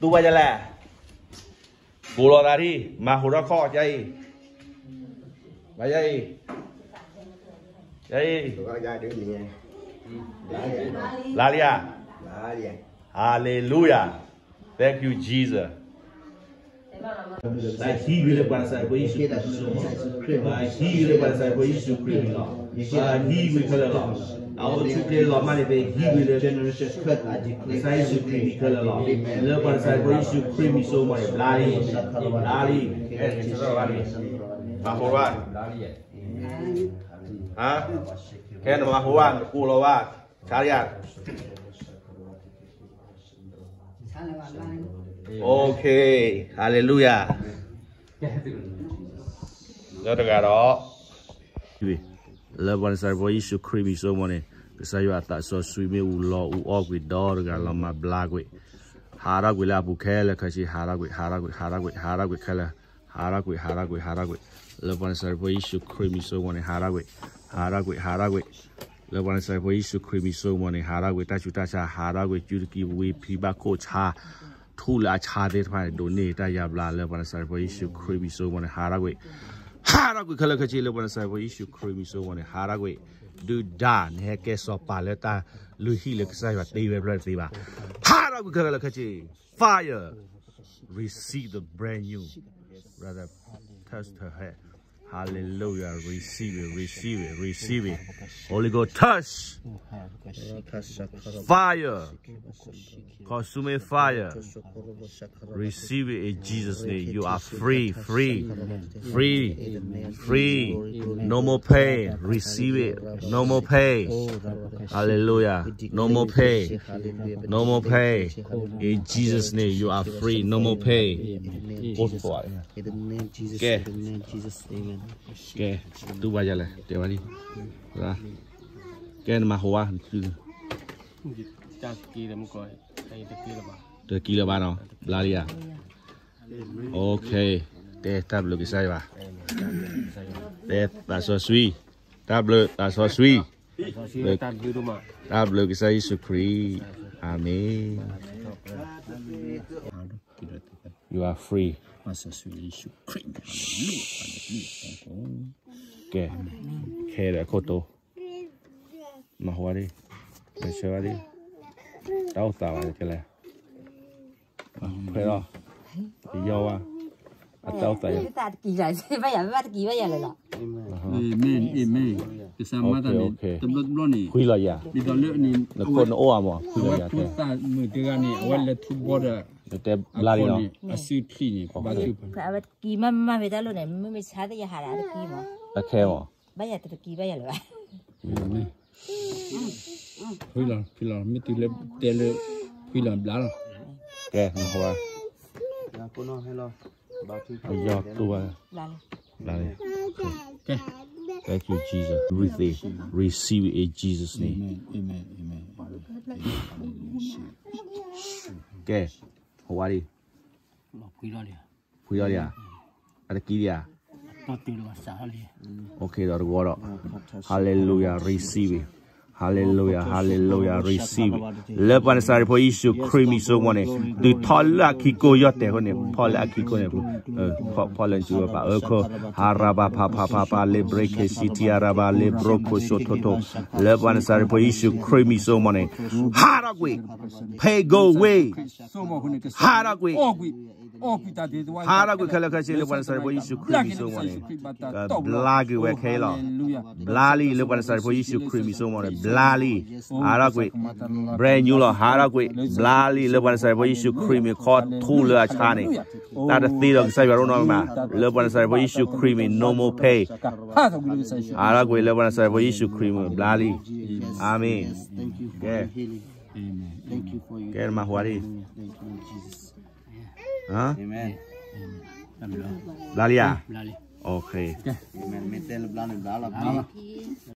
သူဘၣ်ယလဲၣ်, ကိးလီၤသးဒံး, မၤဟူးထီၣ်ခီၣ်ယါအံၤ, မၤယါအံၤ, ယါအံၤ, လါလံဧါ, Hallelujah, thank you Jesus. ပဟံးကွံာ်လၢပှၤနၤစၤရ့းဖိယ့ၣ်ၡူးခရံာ်, ပဟံးကွံာ်လၢပှၤနၤစၤရ့းဖိယ့ၣ်ၡူးခရံာ်န့ၣ်လီၤ, ပဟံးကွံာ်ခဲလၢာ်လီၤ, အအိၣ်ဆူၣ်ချ့လီၤမၢ်န့ၣ် ပဟံးကွံာ်လၢ ကစၢ်ယ့ၣ်ၡူးခရံာ်မံၤခဲလၢာ်လီၤ, လၢပှၤနၤစၤရ့းဖိယ့ၣ်ၡူးခရံာ်မံၤစိကမီၤန့ၣ် ဘျါလံ, ဘျါလံ, မၤဟူးဘၣ်, ကဲနမၤဟူးဘၣ် နကိးလီၤဘၣ်, ဆါယါ Okay, hallelujah. ဒီးတဂၤဒီး, လၢပှၤနၤစၤရ့းဖိယ့ၣ်ၡူးခရံာ်မံၤစိကမီၤန့ၣ် ကစၢ်ယွၤအသးစီဆှံမ့ၣ်အူလီၤအူအီၣ်ကွံာ်ဒီးတဂၤလီၤမၤဘျါကွံာ်, ဟးထီၣ်ကွံာ်လၢအပူၤခဲလၢာ်ခဲဆ့ ဟးထီၣ်ကွံာ် ဟးထီၣ်ကွံာ် ဟးထီၣ်ကွံာ် ဟးထီၣ်ကွံာ်ခဲလၢာ်, ဟးထီၣ်ကွံာ် ဟးထီၣ်ကွံာ် ဟးထီၣ်ကွံာ်, လၢပှၤနၤစၤရ့းဖိယ့ၣ်ၡူးခရံာ်မံၤစိကမီၤန့ၣ် ဟးထီၣ်ကွံာ်, ဟးထီၣ်ကွံာ် ဟးထီၣ်ကွံာ်, လၢပှၤနၤစၤရ့းဖိယ့ၣ်ၡူးခရံာ်မံၤစိကမီၤန့ၣ် ဟးထီၣ်ကွံာ် တၢ်ဆူးတၢ်ဆါ ဟးထီၣ်ကွံာ် စုတကံဝံၤ ဖံဘၣ်ခိၣ်ဆါ ထူၣ်လၢအဆါသ့ၣ်တဖၣ်န့ၣ် ဒိးန့ၢ်တၢ်ယါဘျါ လၢပှၤနၤစၤရ့းဖိယ့ၣ်ၡူးခရံာ်မံၤစိကမီၤန့ၣ် ဟးထီၣ်ကွံာ်, ဟးထီၣ်ကွံာ်ခဲလၢာ်ခဲဆ့ လၢပှၤနၤစၤရ့းဖိယ့ၣ်ၡူးခရံာ်မံၤစိကမီၤန့ၣ် ဟးထီၣ်ကွံာ်, ဒုၣ်ဒါ နဟဲကဲစီၤပၤလၢတၢ်လုၢ်ဟံၣ်လၢကစၢ်ယွၤတ့ဝဲဖျၢၣ်တသ့ဘၣ်, ဟးထီၣ်ကွံာ်ခဲလၢာ်ခဲဆ့, fire, receive the brand new, brother, touch her head. Hallelujah. Receive it, receive it, receive it. Holy Ghost, touch. Fire. Consuming fire. Receive it in Jesus' name. You are free, free, free, free. No more pain. Receive it. No more pain. Hallelujah. No more pain. No more pain. In Jesus' name, you are free. No more pain. ကဲ, ကဲ, တူၢ်ဘၣ်ယၤလဲၣ်, တဲဘၣ်လံ, ကဲနမၤဟူးဘၣ်, တကံလၢၤဘၣ်နီၤ, ဘျါလံဧါ, okay, တဲတၢ်ဘျုးကစၢ်ယွၤ, တဲသးစီဆှံ, တၢ်ဘျုးသးစီဆှံ, တၢ်ဘျုးကစၢ်ယ့ၣ်ၡူးခရံာ်, အၤမ့ၣ်. You are free. ကဲ, ခဲဒီးအခိၣ်တိ, မၤဟူဝဲဒၣ်, မၤဆၢဝဲဒၣ်, တၢ်အိၣ်သးဘၣ်ကလဲၣ်, ဖဲလီၤ, ယီၤဝဲ, အတၢ်အိၣ်သးယီၤ, ဘၣ်ယၤ ဘၣ်တကံၤဘၣ်ယၤလၢာ်လီၤ, Amen, amen. ကစၢ်မၤတၢ်န့ၣ် တဘျီတဘျီန့ၣ်, ဖှံလီၤယၤ, ဒ်သိးလၢန့ၣ်, နခိၣ်နအိၣ်အမး, ဖှံလီၤယၤ, အဝဲဖိသၣ်မုၣ်တဂၤန့ၣ် အဝဲလဲၤထူဘီဒီး, နတဲဘျါလံနီၤ, အစုချံန့ၣ်, အဝဲတကံၤမးမးဖဲတၢ်လိၣ်န့ၣ် မ့မ့ၢ်ဆါသ့ၣ်ယဟးဒၣ်တကံၤမး, အခဲမး, ဘၣ်ယၤတကံၤဘၣ်ယၤလၢာ်ဘၣ် ဖှံလီၤ, ဖှံလီၤ, မ့ၢ်တုၤလၢတဲလၢ, ဖှံလီၤဘျါလီၤ, ကဲ, နဟိ, ယီၤတူၢ်ဘၣ်, ဘျါလံ, Thank you, Jesus. Everything, receive it in Jesus' name. ကဲ, ဟိဝါဒံး, ဖှံလီၤဒံးဧါ, အတကံဒံးဧါ, ဒီးတဂီၤဒီး, Hallelujah, receive it. Hallelujah, hallelujah, receive it. လၢပှၤနစၤရ့းဖိယ့ၣ်ၡူးခရံာ်မံၤစိမိၤန့ၣ်, ဒုးထီၣ်လၢအခံကိယီၢ်တဲာ်အဃိန့ၣ်, ဖီၣ်လၢအခံကိန့ၣ်, ဖီၣ်လၢနစုဝဲပာ်အၢခိၣ်, ဟါရၤဘၣ်ဖးဖးဖးဖး လ့ဘြ့က့ၤစံးထံအရၤဘၣ် လ့ဘြိခိၣ်စိထိထိ, လၢပှၤနစၤရ့းဖိယ့ၣ်ၡူးခရံာ်မံၤစိမိၤန့ၣ်, ဟးထီၣ်ကွံာ်, pay go away, ဟးထီၣ်ကွံာ် ဟးထီၣ်ကွံာ်ခဲလၢာ်ခဲဆ့လၢပှၤနစၤရ့းဖိယ့ၣ်ၡူးခရံာ်မံၤစိမိၤန့ၣ်, ကဘျါကွံာ်ဝဲခဲအံၤလီၤ, ဘျါလံလၢပှၤနစၤရ့းဖိယ့ၣ်ၡူးခရံာ်မံၤစိမိၤန့ၣ်, ဘျါလံ, ဟးထီၣ်ကွံာ်, brand new လီၤ, ဟးထီၣ်ကွံာ်, ဘျါလံလၢပှၤနစၤရ့းဖိယ့ၣ်ၡူးခရံာ်မံၤခီထူလၢအဆါန့ၣ်, တၢ်တသ့ဒီးကစၢ်ယွၤအိၣ်နီတမံၤ, လၢပှၤနစၤရ့းဖိယ့ၣ်ၡူးခရံာ်မံၤ no more pain, ဟးထီၣ်ကွံာ်လၢပှၤနစၤရ့းဖိယ့ၣ်ၡူးခရံာ်မံၤ ဘျါလံ, အၤမ့ၣ်, ကဲ, ကဲနမၤဟူဝါဒံး ဘျါလံဧါ, မ့ၢ်တဲလၢဘျါန့ၣ်ဘျါလီၤ,